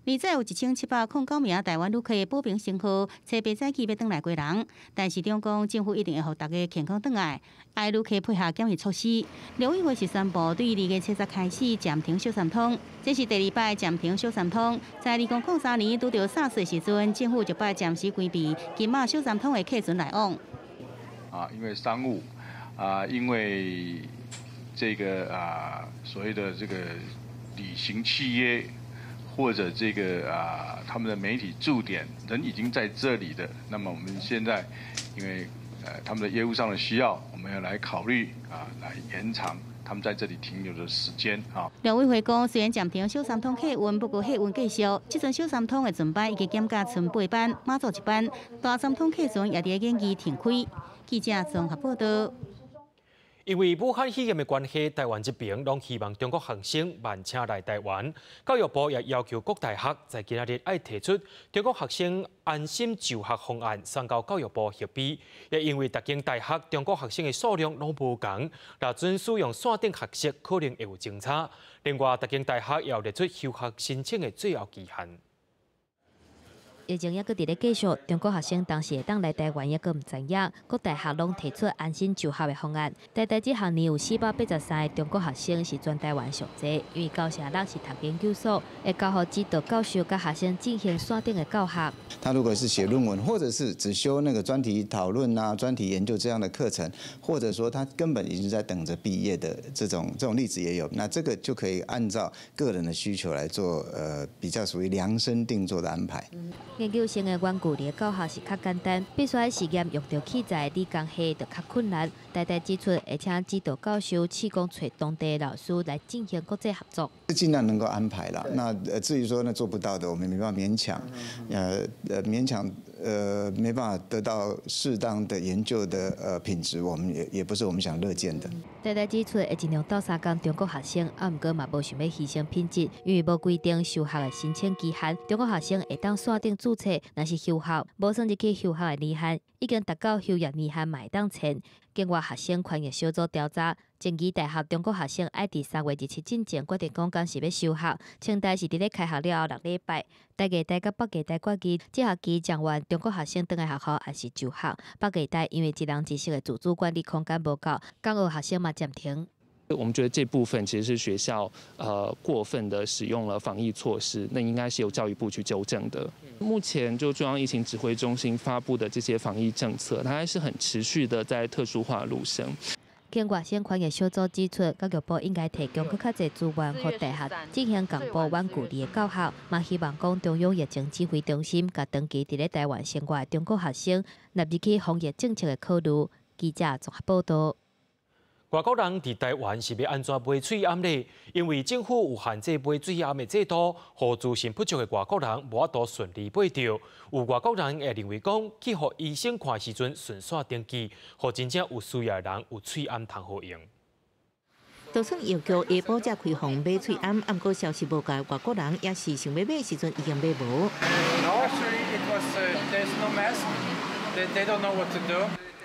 而且有1709名台灣旅客寶平星號初八早起欲轉來基隆，但是中共政府一定會予大家健康轉來，愛旅客配合檢疫措施。陸委會是宣布對2月70開始暫停小三通，這是第二擺暫停小三通。在2003年拄著 SARS 的時陣，政府一擺暫時關閉金馬小三通的客船來往。啊，因為商務啊，因為這個啊所謂的這個旅行契約。或者這個啊，他們的媒體駐點人已經在這裡的，那麼我們現在因為他們的業務上的需要，我們要來考慮啊，來延長他們在這裡停留的時間啊。陸委會講，雖然暫停小三通客運，不過客運繼續。這陣小三通的船班已經減價賰8班，馬祖1班，大三通客船也佇咧研議停開。記者綜合報道。因為武漢肺炎的關係，台灣這邊攏希望中國學生慢車來台灣。教育部也要求各大學在今仔日愛提出中國學生安心就學方案，送到教育部核批。也因為逐間大學中國學生的數量攏無仝，若準使用線頂學習，可能會有爭差。另外，逐間大學也有列出休學申請的最後期限。疫情猶閣佇咧繼續，中國學生當時會當來台灣，猶閣毋知影。各大學攏提出安心就學的方案。台大這學年有483個中國學生是全台灣上濟，因為96是讀研究所，會交予指導教授佮學生進行線頂的教學。他如果是寫論文，或者是只修那個專題討論啊、專題研究這樣的課程，或者說他根本已經在等着畢業的這種例子也有，那這個就可以按照個人的需求來做，比較屬於量身定做的安排。研究生的遠距離教學是較簡單，必須愛實驗用著器材，理工系就較困難。台大指出，會請指導教授試講揣當地老師來進行國際合作。盡量能夠安排啦。那至於說那做不到的，我們沒辦法勉強，勉強沒辦法得到適當的研究的品質，我們也不是我們想樂見的。台大指出，會盡量鬥相共中國學生，啊，毋過嘛無想欲犧牲品質，因為無規定休學的申請期限，中國學生會當線頂註冊，若是休學，無算入去休學的年限，已經達到休業年限嘛會當簽。境外學生權益小組調查，靜宜大學中國學生愛佇3月27進前決定講敢是欲休學，清大是佇咧開學了後6禮拜，台藝大佮北藝大決議，這學期狀元中國學生轉來學校抑是就學。北藝大因為一人一室的自主管理空間無夠，港澳學生嘛暫停。我們覺得這部分其實是學校過分的使用了防疫措施，那應該是由教育部去糾正的。目前就中央疫情指揮中心發布的這些防疫政策，它還是很持續的在特殊化路線。經外省寬疫小組指出，教育部應該提供閣較濟資源，予大學進行廣播遠距離的教學。嘛希望講中央疫情指揮中心，共長期佇咧台灣生活的中國學生納入去防疫政策的考慮。記者綜合報導。外國人佇台灣是欲按怎買喙罨咧？因為政府有限制買喙罨的制度，予資訊不足的外國人無法度順利買著。有外國人會認為講，去予醫生看時陣順紲登記，予真正有需要的人有喙罨通好用。就算藥局下晡才開放買喙罨，毋過消息無夠，外國人也是想欲買時陣已經買無。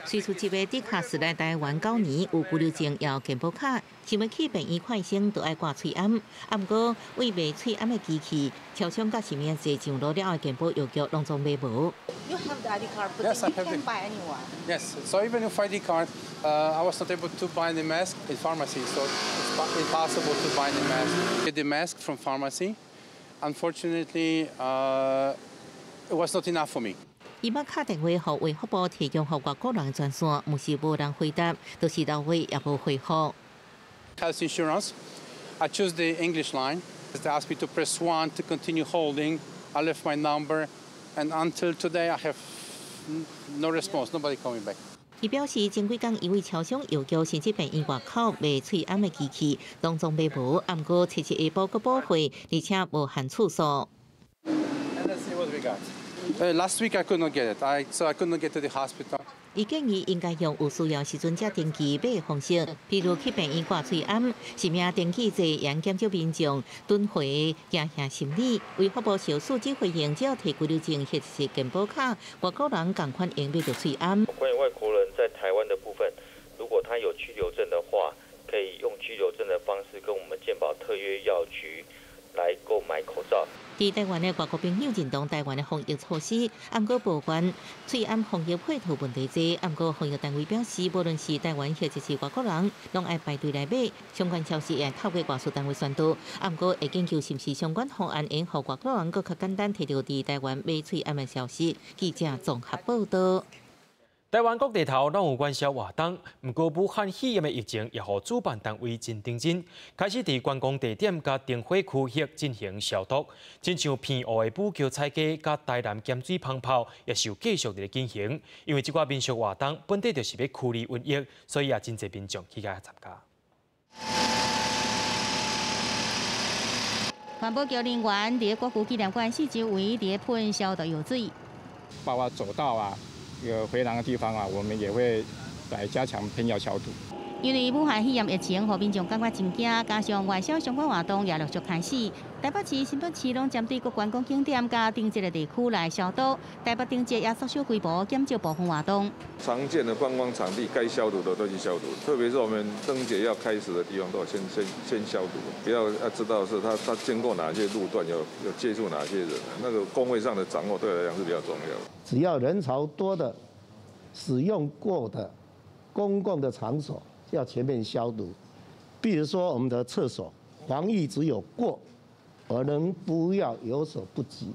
隨厝一個的確是來台灣9年，有居留證也有健保卡，想欲去病院看醫生，就愛掛喙罨。啊，毋過為賣喙罨的機器，超商佮市面濟上路了後，健保藥局攏總買無。 You have the ID card, but yes, you can't buy anyone. Yes, so even with ID card, I was not able to buy the mask in pharmacy, so it's impossible to buy the mask. Get the mask from pharmacy. Unfortunately, it was not enough for me. 伊捌敲電話予衛福部提供予外國人專線，毋是無人回答，就是留話也無回覆。 Health insurance, I choose the English line. They asked me to press 1 to continue holding. I left my number, and until today I have no response. Nobody coming back. 伊表示，前幾工因為超商、藥局甚至病院外口賣喙罨的機器，攏總買無。啊，毋過七日下晡閣補貨，而且無限次數。 And let's see what we got. Last week I could not get it, so I could not get to the hospital. 伊建議應該用有需要時陣才登記買的方式，比如去病院掛喙罨，實名登記制，會減少民眾囤貨驚嚇心理。衛福部小數指揮員只要提居留證或者是健保卡，外國人仝款會買著喙罨。關於外國人在台灣的部分，如果他有居留證的話，可以用居留證的方式跟我們健保特約藥局來購買口罩。佇台灣的外國朋友認同台灣的防疫措施，毋過抱怨喙罨防疫配套問題濟。毋過防疫單位表示，無論是台灣或者是外國人，攏愛排隊來買。相關消息會透過外事單位宣導。毋過會研究是毋是相關方案，會予外國人閣較簡單提著佇台灣買喙罨的消息。記者綜合報導。台灣各地頭攏有元宵活動，毋過武漢肺炎的疫情也予主辦單位真認真，開始佇觀光地點佮燈火區域進行消毒。親像澎湖的武橋彩街佮台南鹹水蜂炮，也是有繼續佇咧進行。因為這寡民俗活動本底就是欲驅離瘟疫，所以也真濟民眾去共參加。環保局人員佇國父紀念館四周圍佇咧噴消毒藥水，包括走道啊。有回廊的地方啊，我們也會來加強噴藥消毒。因為武漢肺炎疫情，予民眾感覺真驚，加上元宵相關活動也陸續開始，台北市、新北市攏針對各觀光景點佮燈節的地區來消毒。台北燈節也縮小規模，減少部分活動。常見的觀光場地該消毒的都去消毒，特別是我們燈節要開始的地方，都要先消毒。不要要知道是他經過哪些路段，有接觸哪些人，那個工位上的掌握對來講是比較重要的。只要人潮多的、使用過的公共的場所，要全面消毒。比如說我們的廁所，防疫只有過，而能不要有所不及。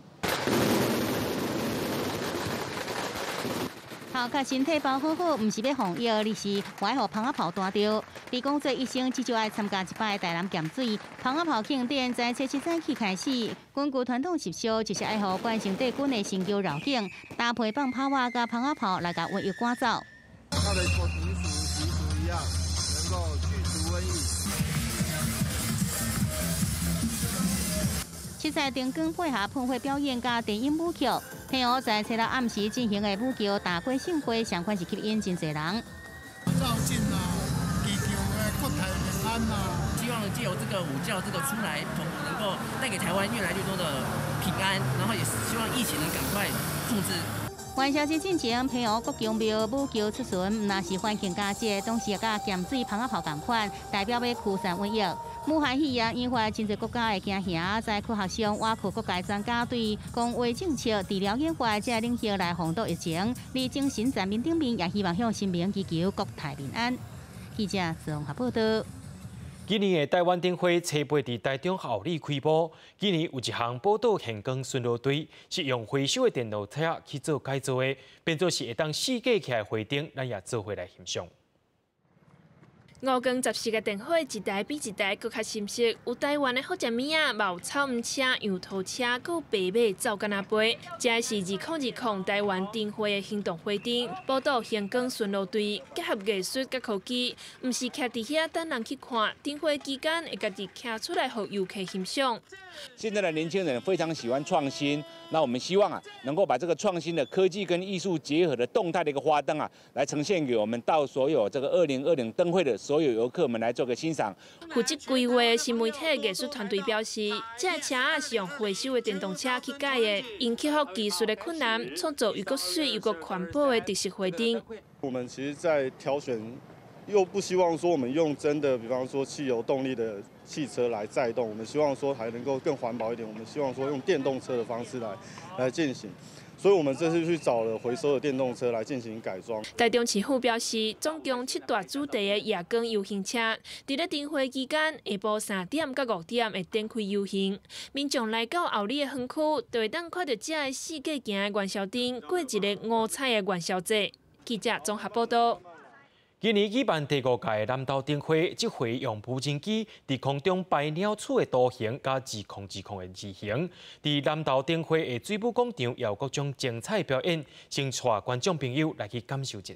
頭殼身體包好好，毋是欲防疫，而是愛予蜂仔炮彈著。李講做一生至少愛參加一擺台南鹹水蜂仔炮慶典，在初七早起開始。根據傳統習俗，就是愛予關聖帝君的神轎繞境，搭配放炮仔佮蜂仔炮來共瘟疫趕走。它的民俗習俗一樣，能夠去除瘟疫。七彩燈光配合噴火表演佮電影舞曲。澎湖在初六暗時進行的武橋大粿盛會，相款是吸引真濟人。繞境啊，祈求的國泰民安啊。希望藉由這個武轎這個出來，能夠帶給台灣越來越多的平安，然後也希望疫情能趕快控制。元宵節進前，澎湖國宮廟武轎出巡，毋但是歡慶佳節，同時也佮鹹水蜂仔炮仝款，代表欲驅散瘟疫。武漢肺炎引發真濟國家的驚嚇，在科學上，外國各界專家對公衛政策、治療研發這領域來防堵疫情。而精神層面頂面也希望向神明祈求國泰民安。記者綜合報導。今年的台灣燈會初八佇台中后里開幕。今年有一項寶島現光巡邏隊，是用回收的電動車去做改造的，變做是會當四界起來花燈，咱也做伙來欣賞。五光十色的燈火，一台比一台閣較深色。有台灣的福建物仔，嘛有草姆車、羊駝車，閣有白馬走敢若飛。這是2020台灣燈會的行動花燈，寶島星光巡邏隊結合藝術佮科技，毋是徛佇遐等人去看。燈會期間會家己徛出來予遊客欣賞。現在的年輕人非常喜歡創新，那我們希望啊，能夠把這個創新的科技跟藝術結合的動態的一個花燈啊，來呈現給我們到所有這個2020燈會的所有遊客們來做個欣賞。負責規劃的新媒體藝術團隊表示，這個車仔是用回收的電動車去改的，𪜶克服技術的困難，創造又閣媠又閣環保的特色花燈。我們其實，在挑選，又不希望說我們用真的，比方說汽油動力的汽車來載動，我們希望說還能夠更環保一點，我們希望說用電動車的方式來進行。所以，我們這次去找了回收的電動車來進行改裝。台中市府表示，總共7大主題的夜光遊行車，佇咧燈會期間，下晡3點到5點會展開遊行。民眾來到后里的園區，就會當看著這个四界行的元宵燈，過一个五彩的元宵節。記者綜合報道。今年舉辦第5屆南投燈會，這回用無人機佇空中拍鳥鼠的圖形，佮2020的字形。佇南投燈會的水舞廣場，也有各種精彩表演，先帶觀眾朋友來去感受一下。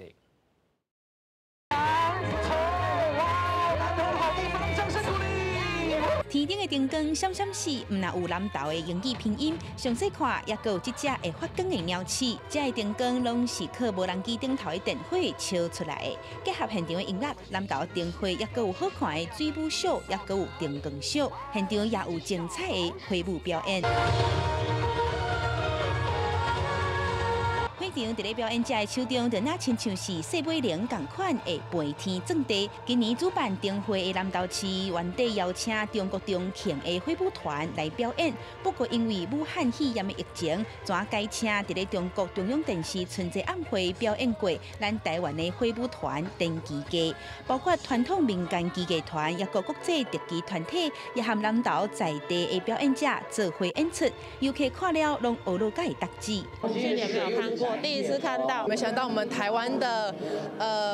天頂的燈光閃閃爍，毋但有南投的英語拼音，詳細看猶閣有這隻會發光的鳥鼠。這个燈光攏是靠無人機頂頭的電火燒出來的，結合現場的音樂，南投燈會猶閣有好看的水舞秀，猶閣有燈光秀，現場也有精彩的花舞表演。現場佇咧表演者的手中，就若親像是細尾龍仝款的飛天鑽地。今年主辦燈會的南投市原底邀請中國重慶的火舞團來表演，不過因為武漢肺炎的疫情，怎改請佇咧中國中央電視春節晚會表演過咱台灣的火舞團電機家，包括傳統民間技藝團，抑閣國際特技團體，也和南投在地的表演者做伙演出，遊客看了攏學落甲會得志。去年沒有看過。第一次看到，沒想到我們台灣的，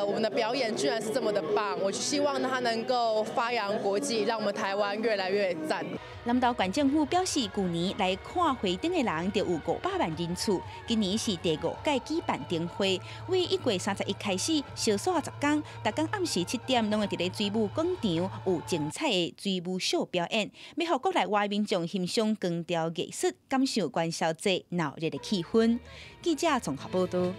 我們的表演居然是這麼的棒！我希望它能夠發揚國際，讓我們台灣越來越讚。南投縣政府表示，舊年來看花燈的人就有500萬人次，今年是第5屆舉辦燈會，為1月31開始，小煞10天，逐工暗時7點，攏會佇咧水舞廣場有精彩的水舞秀表演，欲予國內外民眾欣賞光雕藝術，感受元宵節鬧熱的氣氛。記者綜合報道。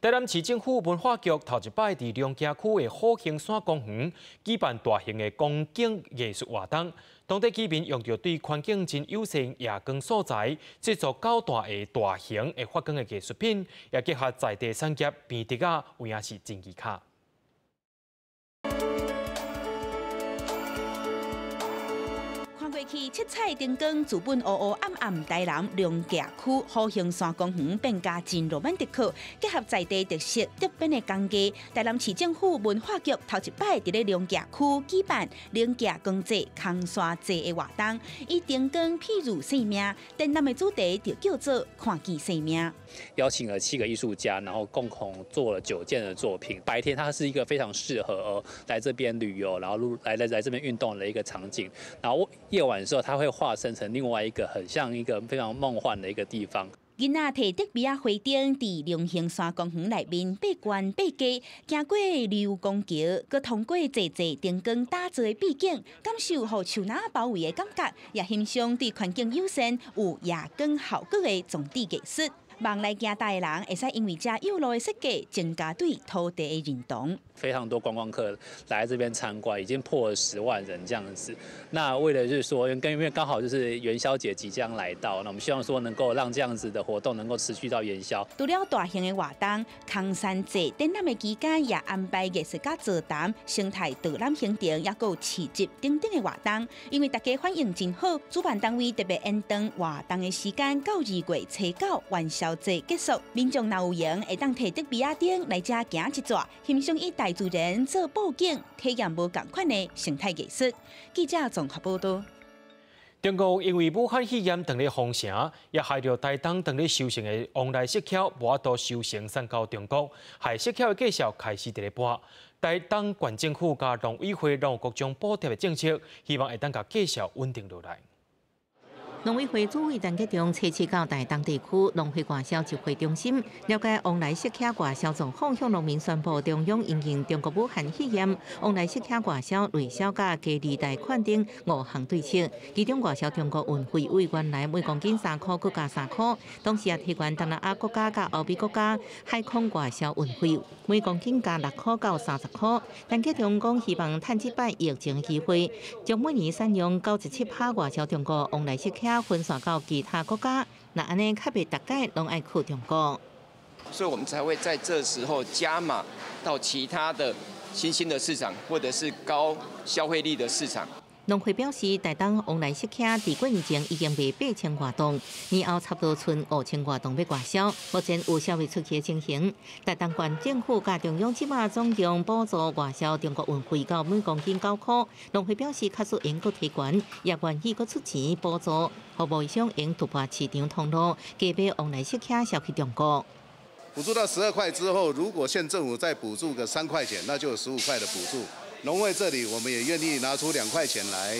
台南市政府文化局頭一擺佇龍行區的虎形山公園舉辦大型的光景藝術活動，當地居民用著對環境真友善夜光素材，製作較大的大型會發光的藝術品，也結合在地產業，編織仔有影是真技巧。過去七彩燈光，自本烏烏暗暗，台南龍崎區虎形山公園變甲真羅曼蒂克，結合在地特色竹編的工藝。台南市政府文化局頭一擺佇咧龍崎區舉辦龍崎光節空山節的活動，以燈光譬如生命，展覽的主題就叫做看見生命。邀請了7個藝術家，然後共同做了9件的作品。白天它是一個非常適合來這邊旅遊，然後來這邊運動的一個場景，然後夜晚的時候，它會化身成另外一個很像一個非常夢幻的一個地方。囡仔提竹篾仔花燈，佇龍興山公園內面爬懸爬低，行過琉光橋，閣通過濟濟燈光打造的美景，感受予樹林包圍的感覺，也欣賞對環境友善、有夜光效果的裝置藝術。望來行大的人，會使因為這幼路的設計，增加對土地的認同。非常多觀光客來這邊參觀，已經破了10萬人這樣子。那為了就是說，因為剛好就是元宵節即將來到，那我們希望說能夠讓這樣子的活動能夠持續到元宵。除了大型的活動，空山節展覽的期間也安排藝術家座談、生態導覽行程，抑閣有市集等等的活動。因為大家反應真好，主辦單位特別延長活動的時間到2月初9元宵销节结束，民众若有闲，会当提竹苴仔灯来遮行一逝，欣赏以大自然做布景，体验无仝款的生态艺术。记者综合报道。中国因为武汉肺炎当咧封城，也害著台东当咧收成的旺来雪橇无法度收成送到中国，害雪橇的价数开始伫咧跌。台东县政府佮农委会拢有各种补贴的政策，希望会当共价数稳定落来。农委会主委陈吉仲初七到台东地区农会外销集会中心，了解旺来雪茄外销状况，向农民宣布中央因应中国武汉肺炎，旺来雪茄外销、内销佮加利贷款等5项对策。其中外销中国运费为原来每公斤3箍，阁加3箍，同时也提悬东南亚国家佮欧美国家海空外销运费，每公斤加6箍到30箍。陈吉仲讲，希望趁这摆疫情机会，将每年产量97%外销中国旺来雪茄分散到其他国家，那按呢较袂逐届拢爱去中国，所以我们才会在这时候加码到其他的新兴的市场，或者是高消费力的市场。农会表示，台东旺来雪茄伫过年前已经卖8000外吨，年后差不多賰5000外吨欲外销，目前有销袂出去的情形。台东县政府佮中央这马总共补助外销中国运费到每公斤9箍。农会表示，假使会阁提悬，也愿意阁出钱补助，予贸易商用突破市场通路，加买旺来雪茄销去中国。补助到12块之后，如果县政府再补助个3块钱，那就有15块的补助。农会这里，我们也愿意拿出2块钱来，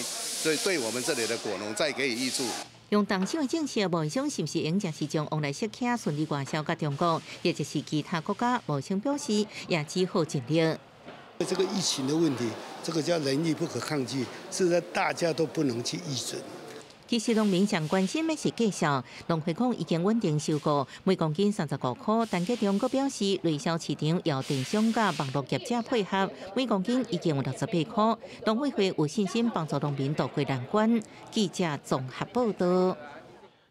对我们这里的果农再给予挹注。用动手的政策，贸易商是毋是用正是将旺来雪茄顺利外销到中国，或者是其他国家？贸易商表示，也只好尽力。这个疫情的问题，这个叫人力不可抗拒，是大家都不能去预准。其实农民上关心的是价数，农会讲已经稳定收购每公斤35箍，陈吉仲阁表示，内销市场要电商佮网路业者配合，每公斤已经有68箍。农委会有信心帮助农民渡过难关。记者综合报道。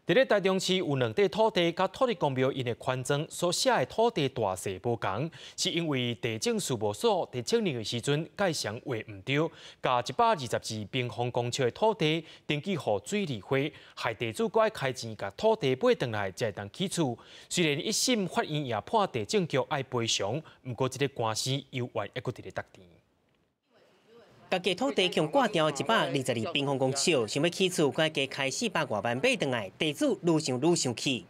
伫咧台中市有2块土地，佮土地公庙𪜶的宽庄所写的土地大细无仝，是因为地政事务所伫整理的时阵界线画毋对，共122平方公尺的土地登记予水利会，害地主阁爱开钱共土地买转来才会当起厝。虽然一审法院也判地政局爱赔偿，毋过这个官司犹原犹阁伫咧值钱。家己土地共挂掉122平方公尺，想欲起厝，阁加开400外万买转来，地主愈想愈生气。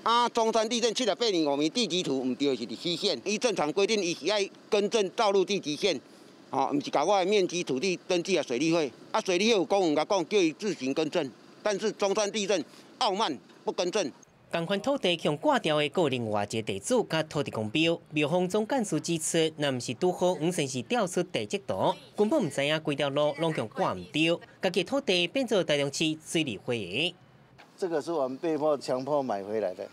啊，中山地震78年5米地籍图毋对，是伫虚线。依正常规定，伊是爱更正道路地籍线，吼，毋是共我的面积土地登记啊水利会。啊，水利会有公文共讲，叫伊自行更正，但是中山地震傲慢不更正。仝款土地共挂掉的，阁有另外一个地主佮土地公庙。庙方总干事指出，若毋是拄好黄先生调出地籍图，根本毋知影规条路拢共挂毋对，家己土地变做台中市水利会的。这个是我们被迫强迫买回来的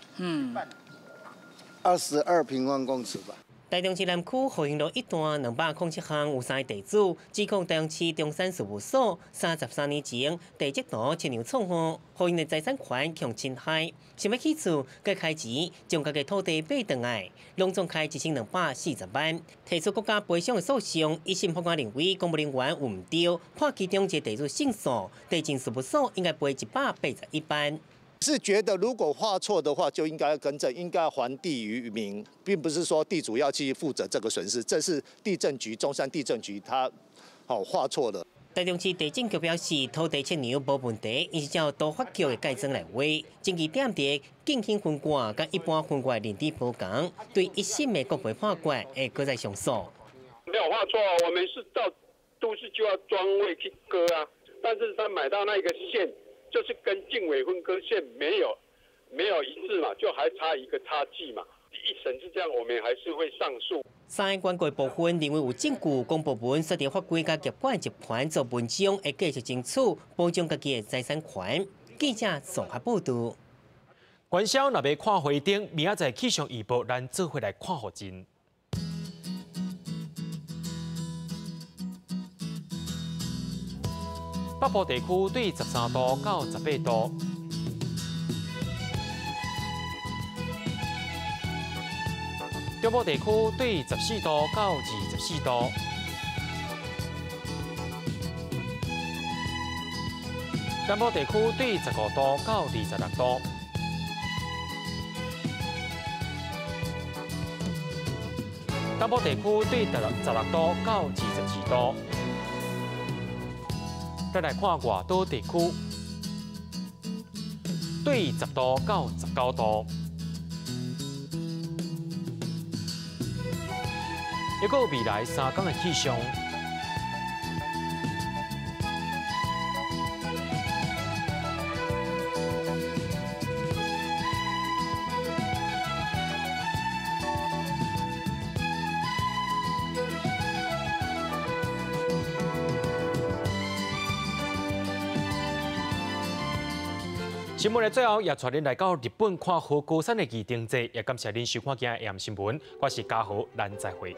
，22平方公尺吧。台中市南区和平路一段207巷有3个地主指控台中市中山事务所33年前地籍图测量错误，予𪜶的财产权予侵害，想欲起厝，阁开钱将家己土地买转来，拢总开1240万，提出国家赔偿的诉讼。一审法官认为公务人员有毋对，判其中一个地主胜诉，地政事务所应该赔181万。是觉得如果画错的话，就应该要更正，应该要还地于民，并不是说地主要去负责这个损失。这是地政局中山地政局他画错了。台中市地政局表示，土地测量无问题，伊是照都发局的界线来画，争议点伫建兴分割佮一般分割的认知无仝，对一审的国赔判决会阁再上诉。没有画错，我们是到都市就要专位去割啊，但是他买到那个线。就是跟经纬分割线没有一致嘛，就还差一个差距嘛。一审是这样，我们还是会上诉。三个原告部分认为有证据，公部门设定法规佮业管集团做文章，会继续争取保障家己的财产权。记者综合报道。元宵若欲看花灯，明仔载气象预报，咱做伙来看予真。北部地区对13度到18度，中部地区对14度到24度，南部地区对15度到26度。东部地区对16度到22度。再来看外岛地区，对10度到19度。一个未来3天的气象。新闻的最后，也带您来到日本看和歌山的预定节，也感谢您收看今日 AM 新闻，我是嘉豪，咱再会。